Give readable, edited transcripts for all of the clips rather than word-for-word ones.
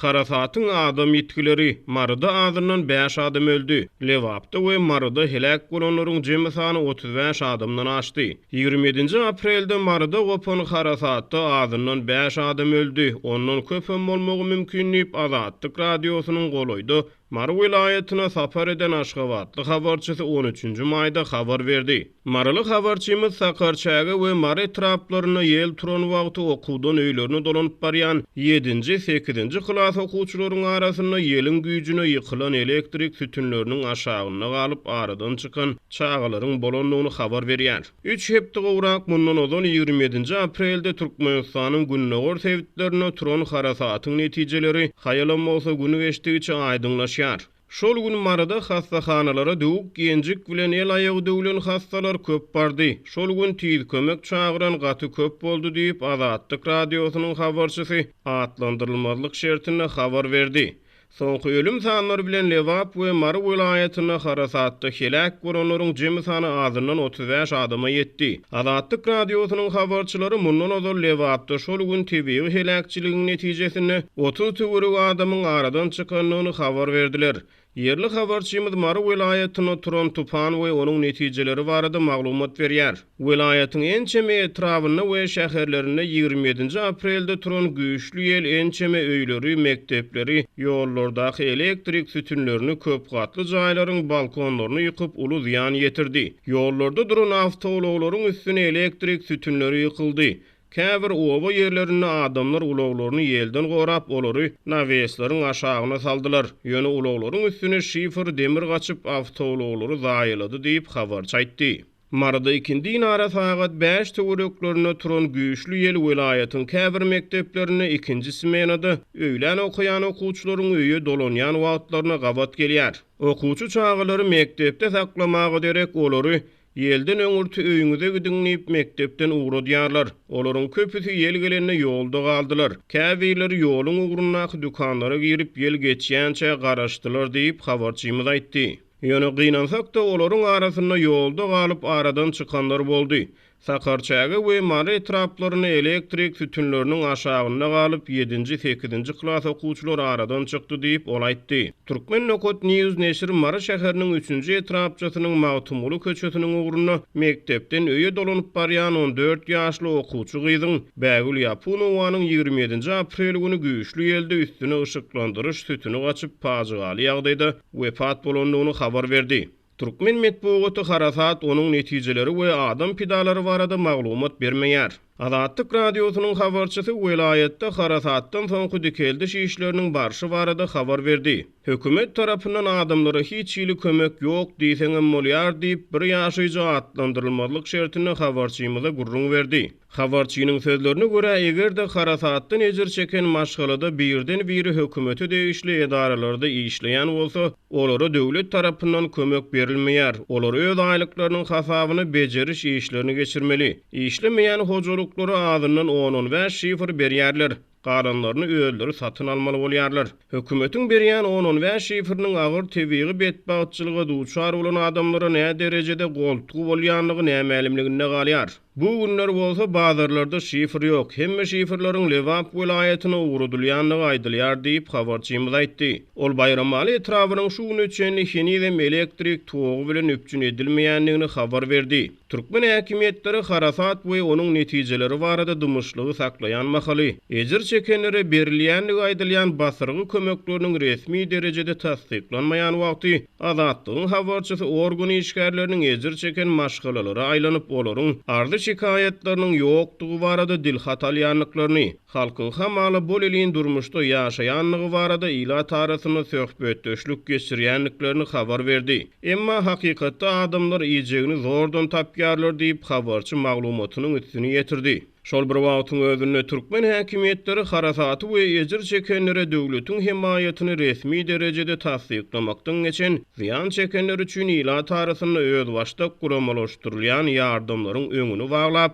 Harasatyň adam ýitgileri, Maryda azyndan bäş adam öldi. Lebapda we Maryda heläk bolanlaryň jemi sany 35 adamdan aşdy. Ýigrimi ýedinji aprelde Maryda gopan harasatda azyndan bäş adam öldi, ondan köpem bolmagy mümkin diýip, Azatlyk Radiosynyň golaýda Mary welaýatyna sapar eden aşgabatly habarçysy on üçünji maýda habar berdi. Maryly habarçymyz Sakarçäge we Mary etraplarynda ýel turan wagty okuwdan öýlerine dolanyp barýan ýedinji, sekizinji klas okuwçylaryň arasynda ýeliň güýjüne ýykylan elektrik sütünleriniň aşagynda galyp aradan çykan çagalaryň bolandygyny habar berýär. Üç hepde gowrak mundan ozal ýigrimi ýedinji aprelde Türkmenistanyň gündogar sebitlerinde turan harasatyň netijeleri haýalam bolsa gün geçdigiçe aýdyňlaşýar. Şol gün Maryda hassahanalara döwük ýenjik bilen el-aýagy döwlen hassalar köp bardy. Şol gün tiz kömek çagyran gaty köp boldy diýip, Azatlyk Radiosynyň habarçysy atlandyrylmazlyk şertinde habar berdi. Soňky ölüm sanlary bilen Lebap we Mary welaýatynda harasatda heläk bolanlaryň jemi sany azyndan 35 adama ýetdi. Azatlyk Radiosynyň habarçylary mundan ozal Lebapda şol gün tebigy heläkçiligiň netijesinde 30 töweregi adamyň aradan çykandygyny habar berdiler. Ýerli habarçymyz Mary welaýatynda turan tupan we onuň netijeleri barada maglumat berýär. Welaýatyň ençeme etrabynda we şäherlerinde ýigrimi ýedinji aprelde turan güýçli ýel ençeme öýleri, mekdepleri, ýollardaky elektrik sütünlerini, köpgatly jaýlaryň balkonlaryny ýykyp, uly zyýan ýetirdi. Ýollarda duran awtoulaglaryň üstüne elektrik sütünleri ýykyldy. Käbir oba ýerlerinde adamlar ulaglaryny ýelden gorap, olary nawesleriň aşagyna saldylar. Ýöne ulaglaryň üstüne şifer demir gaçyp, awtoulaglary zaýalady diýip, habarçy aýtdy. Maryda ikindinara sagat bäş töwereklerinde turan güýçli ýel welaýatyň käbir mekdeplerinde ikinji smenada öýlän okaýan okuwçylaryň öýe dolanýan wagtlaryna gabat gelýär. Okuwçy çagalary mekdepde saklamaga derek, olary Ýelden öňürti öýüňize gidiň diýip, mekdepden ugradýarlar. Olaryň köpüsi ýel gelende ýolda galdylar. Käbirleri ýoluň ugrundaky dükanlara girip, ýel geçýänçä garaşdylar diýip, habarçymyz aýtdy. Ýöne gynansak-da, olaryň arasynda ýolda galyp aradan çykanlar boldy. Sakarçäge we Mary etraplarynda elektrik sütünleriniň aşagynda galyp, ýedinji, sekizinji klas okuwçylary aradan çykdy diýip, ol aýtdy. Turkmen nokat news neşiri Mary şäheriniň üçünji etrapçasynyň Magtymguly köçesiniň ugrunda mekdepden öýe dolanyp barýan on dört ýaşly okuwçy gyzyň Bägül Ýapunowanyň ýigrimi ýedinji aprel güni güýçli ýelde üstüne yşyklandyryş sütüni gaçyp, pajygaly ýagdaýda wepat bolandygyny habar berdi. Türkmen metbugaty harasat, onuň netijeleri we adam pidalary barada maglumat bermeýär. Azatlyk Radiosynyň habarçysy welaýatda harasatdan soňky dikeldiş işleriniň barşy barada habar berdi. Hökümet tarapyndan adamlara hiç hili kömek ýok diýseňem bolýar diýip, bir ýaşaýjy atlandyrylmazlyk şertinde habarçymyza gürrüň berdi. Habarçynyň sözlerine görä, eger-de harasatdan ejir çeken maşgalada birden-biri hökümete degişli edaralarda işleýän bolsa, olara döwlet tarapyndan kömek berilmeýär, olar öz aýlyklarynyň hasabyna bejeriş işlerini geçirmeli. Işlemeýän hojalyklara azyndan on-on bäş şifr berýärler, galanlaryny özleri satyn almaly bolýarlar. Hökümetiň berýän on-on bäş şifriniň agyr tebigy betbagtçylyga duçar bolan adamlara näderejede goltgy bolýandygy nämälimliginde galýar. Bu günler bolsa bazarlarda şifr ýok, hemme şifrleriň Lebap welaýatyna ugradylýandygy aýdylýar diýip, habarçymyz aýtdy. Ol Baýramaly etrabynyň şu güne çenli henizem elektrik togy bilen üpjün edilmeýändigini habar berdi. Türkmen häkimiýetleri harasat we onuň netijeleri barada dymyşlygy saklaýan mahaly, ejir çekenlere berilýändigi aýdylýan basyrgy kömekleriniň resmi derejede tassyklanmaýan wagty, Azatlygyň habarçysy organ işgärleriniň ejir çeken maşgalalara aýlanyp, olaryň arzy-şikaýatlarynyň ýokdugy barada dilhat alýandyklaryny, halkyň hamala bol-elin durmuşda ýaşaýandygy barada ilat arasynda söhbetdeşlik geçirýändiklerini habar berdi. Emma hakykatda adamlar iýjegini zordan tapýarlar diýip, habarçy maglumatynyň üstüni ýetirdi. Şol bir wagtyň özünde, türkmen häkimiýetleri harasaty we ejir çekenlere döwletiň hemaýatyny resmi derejede tassyklamakdan geçen, zyýan çekenler üçin ilat arasynda özbaşdak guramalaşdyrylýan ýardamlaryň öňüni baglap,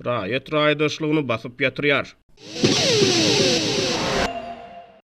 raýat raýdaşlygyny basyp ýatyrýar.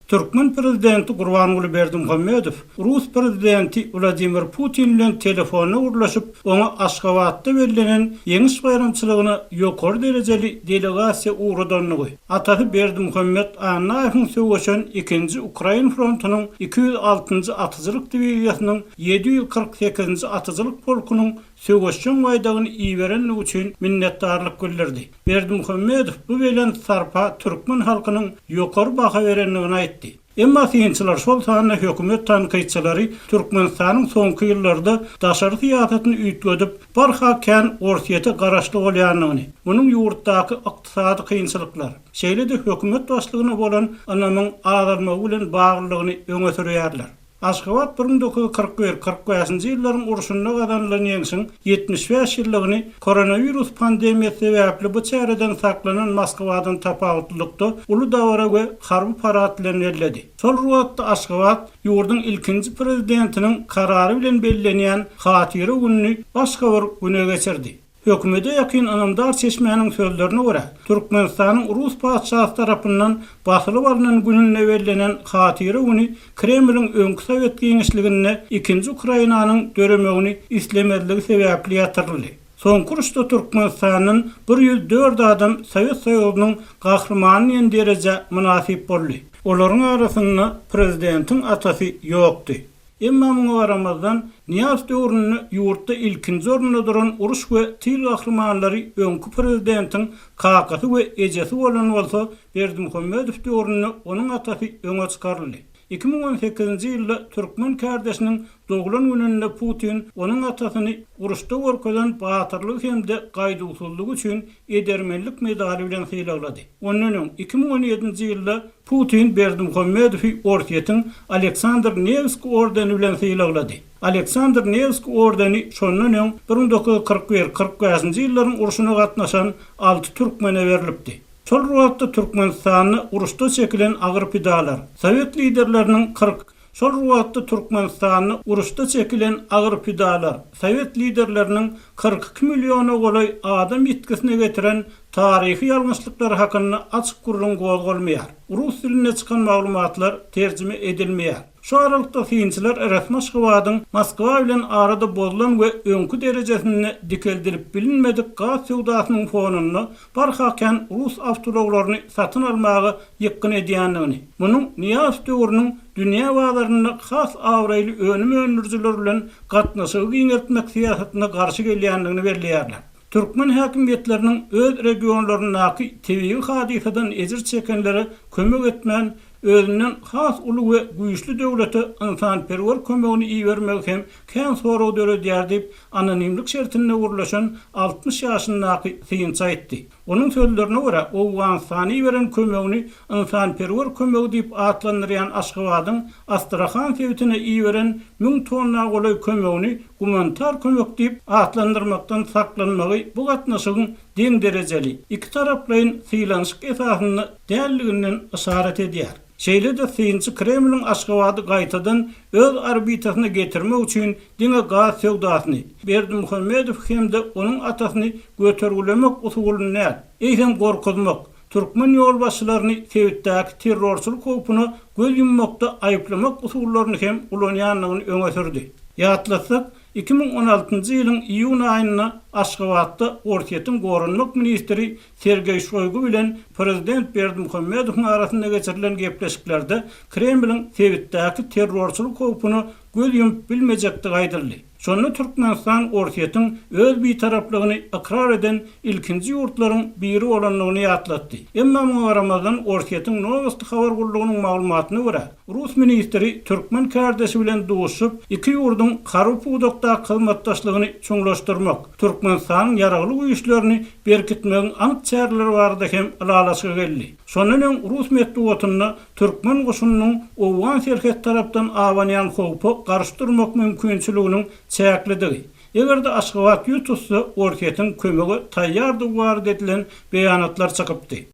Türkmen prezidenti Gurbanguly Berdimuhamedow rus prezidenti Wladimir Putin bilen telefonda gürleşip, oňa Aşgabatda bellenen Ýeňiş baýramçylygyna ýokary derejeli delegasiýa ugradandygy, atasy Berdimuhamet Annaýewiň söweşen ikinji Ukrain frontunyň 206-njy atyjylyk diwiziýasynyň 748-nji atyjylyk polkunyň söweşjeň baýdagyny iberendigi üçin minnetdarlyk bildirdi. Berdimuhamedow bu belent sarpa türkmen halkynyň ýokary baha berendigini aýtdy. Emma synçylar, şol sanda hökümet tankytçylary Türkmenistanyň soňky ýyllarda daşary syýasatyny üýtgedip, barha kän Orsýete garaşly bolýandygyny, munuň ýurtdaky ykdysady kynçylyklar, şeýle-de hökümet başlygyna bolan ynamyň azalmagy bilen baglydygyny öňe sürýärler. Aşgabat 1941, 45-nji ýyllaryň urşunda gazanylan ýeňşiň 75 ýyllygyny koronawirus pandemiýasy sebäpli bu çäreden saklanan Moskwadan tapawutlylykda uly dabara we harby parad bilen belledi. Şol bir wagtda Aşgabat ýurduň ilkinji prezidentiniň karary bilen bellenýän Hatyra gününi başga bir güne geçirdi. Hökümete ýakyn ynamdar çeşmäniň sözlerine görä, Türkmenistanyň rus patyşasy tarapyndan basylyp alnan gününde bellenen Hatyra güni Kremliň öňki sowet giňişliginde ikinji Ukrainanyň döremegini islemezligi sebäpli ýatyryldy. Soňky uruşda Türkmenistandan 104 adam Sowet Soýuzynyň Gahrymany diýen derejä mynasyp boldy. Olaryň arasynda prezidentiň atasy ýokdy. Emma muňa garamazdan, Nyýazow döwründe ýurtda ilkinji orunda duran uruş we tyl gahrymanlary öňki prezidentiň kakasy we ejesi bolan bolsa, Berdimuhamedow döwründe onuň atasy öňe çykaryldy. 2018-nji ýylda türkmen kärdeşiniň doglan gününde Putin onuň atasyny uruşda görkezen batyrlygy hem-de gaýduwsyzlygy üçin Edermenlik medaly bilen sylaglady. Ondan öň, 2017-nji ýylda Putin Berdimuhamedowy Orsýetiň Aleksandr Newskiý ordeni bilen sylaglady. Aleksandr Newskiý ordeni şondan öň 1941, 45-nji ýyllaryň urşuna gatnaşan alty türkmene berlipdi. Şol bir wagtda Türkmenistanda uruşda çekilen agyr pidalar, sowet liderleriniň 40 Şol bir wagtda Türkmenistanda uruşda çekilen agyr pidalar, sowet liderleriniň 42 milliona golaý adam ýitgisine getiren taryhy ýalňyşlyklary hakynda açyk gürrüň gozgalmaýar. Rus dilinde çykan maglumatlar terjime edilmeýär. Şu aralykda synçylar resmi Aşgabadyň Moskwa bilen arada bozulan we öňki derejesinde dikeldilip bilinmedik gaz söwdasynyň fonunda barha kän rus awtoulaglaryny satyn almaga ýykgyn edýändigini, munuň Nyýazow döwrüniň dünýä bazarynda has abraýly önüm öndürijiler bilen gatnaşygy giňeltmek syýasatyna garşy gelýändigini belleýärler. Türkmen häkimiýetleriniň öz regionlaryndaky tebigy hadysadan ejir çekenlere kömek etmän, özünden has uly we güýçli döwlete ynsanperwer kömegini ibermegi hem kän sorag döredýär diýip, anonimlik şertinde gürleşen 60 ýaşyndaky synçy aýtdy. Onuň sözlerine görä, Owganystana iberen kömegini ynsanperwer kömegi diýip atlandyrýan Aşgabadyň Astrahan sebitine iberen müň tonna golaý kömegini gumanitar kömek diýip atlandyrmakdan saklanmagy bu gatnaşygyň deň derejeli, ikitaraplaýyn sylanyşyk esasynda däldiginden yşarat edýär. Şeýle-de synçy Kremliň Aşgabady gaýtadan öz orbitasyna getirmek üçin diňe gaz söwdasyny, Berdimuhamedowy hem-de onuň atasyny götergilemek usulyny däl, eýsem gorkuzmak, türkmen ýolbaşçylaryny sebitdäki terrorçylyk howpuna göz ýummakda aýyplamak usullaryny hem ulanýandygyny öňe sürdi. Ýatlatsak, 2016-njy ýylyň iýun aýynda Aşgabatda Orsýetiň goranmak ministri Sergeý Şoýgu bilen prezident Berdimuhamedowyň arasynda geçirilen gepleşiklerde Kremliň sebitdäki terrorçylyk howpuna göz ýumup bilmejekdigi aýdyldy. Şonda Türkmenistan Orsýetiň öz bitaraplygyny ykrar eden ilkinji ýurtlaryň biri bolandygyny ýatlatdy. Emma muňa garamazdan Orsýetiň Nowosti habar gullugynyň maglumatyna görä, rus ministri türkmen kärdeşi bilen duşuşyp, iki ýurduň harby pudakdaky hyzmatdaşlygyny çuňlaşdyrmak, Türkmenistanyň Ýaragly Güýçlerini berkitmegiň anyk çäreleri barada hem ylalaşyga geldi. Şondan öň rus metbugatynda türkmen goşunynyň owgan serhet tarapdan abanýan howpa garşy durmak mümkinçiliginiň çäklidigi, eger-de Aşgabat ýüz tutsa Orsýetiň kömege taýýardygy barada edilen beýanatlar çykypdy.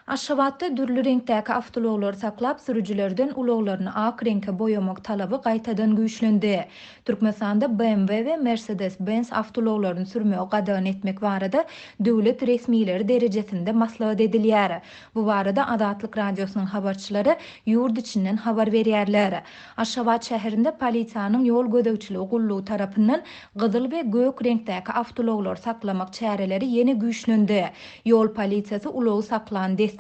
Aşgabatda dürli reňkdäki awtoulaglary saklap, sürüjilerden ulaglaryny ak reňke boýamak talaby gaýtadan güýçlendi. Türkmenistanda BMW we Mercedes-Benz awtoulaglaryny sürmegi gadagan etmek barada döwlet resmileri derejesinde maslahat edilýär. Bu barada Azatlyk Radiosynyň habarçylary ýurt içinden habar berýärler. Aşgabat şäherinde polisiýanyň ýol gözegçiligi gullugy tarapyndan gyzyl we gök reňkdäki awtoulaglary saklamak çäreleri ýene güýçlendi. Ýol polisiýasy ulagy saklan dessine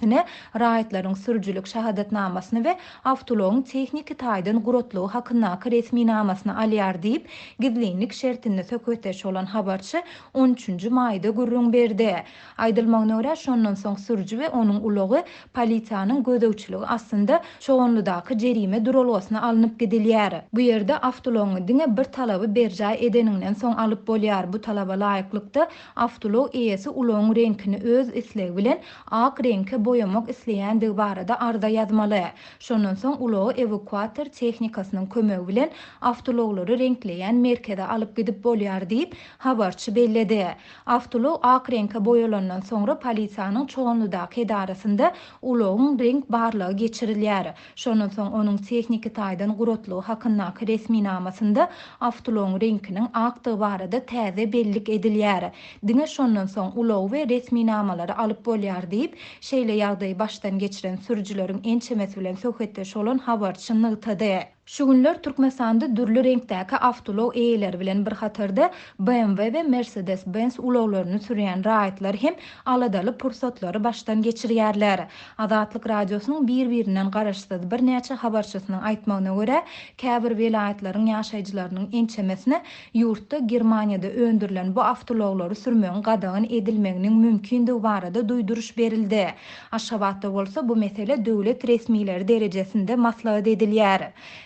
raýatlaryň sürüjilik şahadatnamasyny we awtoulagyň tehniki taýdan guratlygy hakyndaky resminamasyny alýar diýip, gizlinlik şertinde söhbetdeş bolan habarçy on üçünji maýda gürrüň berdi. Aýdylmagyna görä, şondan soň sürüji we onuň ulagy polisiýanyň gözegçiligi astynda Çoganlydaky jerime duralgasyna alnyp gidilýär. Bu ýerde awtoulagyňy diňe bir talaby berjaý edeniňden soň alyp bolýar. Bu talaba laýyklykda, awtoulag eýesi ulagyň reňkini öz islegi bilen ak reňke boýamak isleýändigi barada arza ýazmaly. Şondan soň ulagy ewekuator tehnikasynyň kömegi bilen awtoulaglary reňkleýän merkeze alyp gidip bolýar diýip, habarçy belledi. Awtoulag ak reňke boýalandan soňra polisiýanyň Çoganlydaky edarasynda ulagyň reňk barlagy geçirilýär. Şondan soň onuň tehniki taýdan guratlygy hakyndaky resminamasynda awtoulagyň reňkiniň akdygy barada täze bellik edilýär. Diňe şondan soň ulagy we resminamalary alyp bolýar diýip, şeýle ýagdaýy başdan geçiren sürüjileriň ençemesi bilen söhbetdeş bolan habarçy nygtady. Şu günler Türkmenistanda dürli reňkdäki awtoulag eýeleri bilen bir hatarda BMW we Mercedes-Benz ulaglaryny sürýän raýatlar hem aladaly pursatlary başdan geçirýärler. Azatlyk Radiosynyň bir-birinden garaşsyz birnäçe habarçysynyň aýtmagyna görä, käbir welaýatlaryň ýaşaýjylarynyň ençemesine ýurtda Germaniýada öndürilen bu awtoulaglary sürmegiň gadagan edilmeginiň mümkindigi barada duýduryş berildi. Aşgabatda bolsa bu mesele döwlet resmileri derejesinde maslahat edilýär.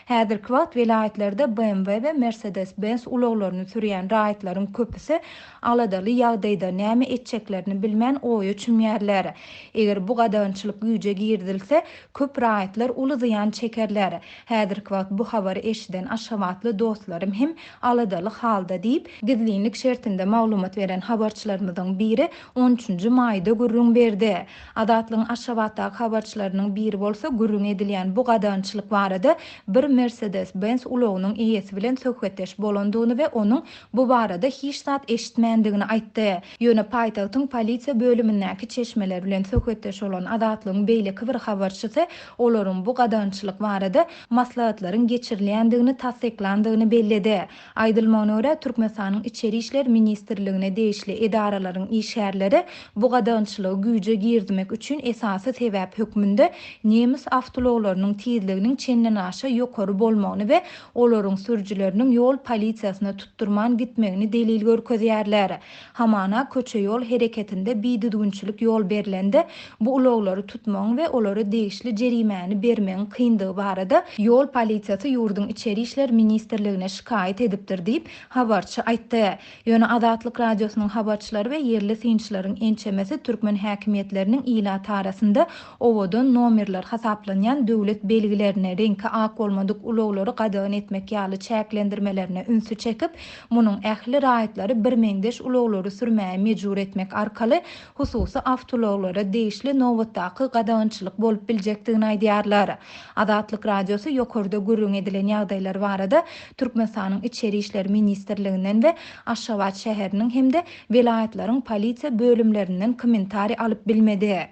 Häzirki wagt welaýatlarda BMW we Mercedes-Benz ulaglaryny sürýän raýatlaryň köpüsi aladaly ýagdaýda, näme etjeklerini bilmän oýa çümýärler. Eger bu gadagançylyk güýje girizilse, köp raýatlar uly zyýan çekerler. Häzirki wagt bu habary eşiden aşgabatly dostlarym hem aladaly halda diýip, gizlinlik şertinde maglumat beren habarçylarymyzyň biri on üçünji maýda gürrüň berdi. Azatlygyň Aşgabatdaky habarçylarynyň biri bolsa gürrüň edilýän bu gadagançylyk barada bir Mercedes-Benz ulagynyň eýesi bilen söhbetdeş bolandygyny we onuň bu barada hiç zat eşitmändigini aýtdy. Ýöne paýtagtyň polisiýa bölümindäki çeşmeler bilen söhbetdeş bolan Azatlygyň beýleki bir habarçysy olaryň bu gadagançylyk barada maslahatlaryň geçirilýändigini tassyklandygyny belledi. Aýdylmagyna görä, Türkmenistanyň Içeri işler ministrligine degişli edaralaryň işgärleri bu gadagançylygy güýje girizmek üçin esasy sebäp hökmünde nemes awtoulaglarynyň tizliginiň çendenaşa ýokary bolmagyny we olaryň sürüjileriniň ýol polisiýasyna tutdurman gitmegini delil görkezýärler. Hamana köçe-ýol hereketinde bidüzgünçilik ýol berlende, bu ulaglary tutmagyň we olara degişli jerimäni bermegiň kyndygy barada ýol polisiýasy ýurduň Içeri işler ministrligine şikaýat edipdir diýip, habarçy aýtdy. Ýöne Azatlyk Radiosynyň habarçylary we ýerli synçylaryň ençemesi türkmen häkimiýetleriniň ilat arasynda owadan nomerler hasaplanýan döwlet belgilerini, reňki ak bolmadyk ulaglary gadagan etmek ýaly çäklendirmelerine ünsi çekip, Munuň ähli raýatlary birmeňzeş ulaglary sürmäge mejbur etmek arkaly hususy awtoulaglara degişli nobatdaky gadagançylyk bolup biljekdigini aýdýarlar. Azatlyk Radiosy ýokarda gürrüň edilen ýagdaýlar barada Türkmenistanyň Içeri işler ministrliginden we Aşgabat şäheriniň hem-de welaýatlaryň polisiýa bölümlerinden kommentariý alyp bilmedi.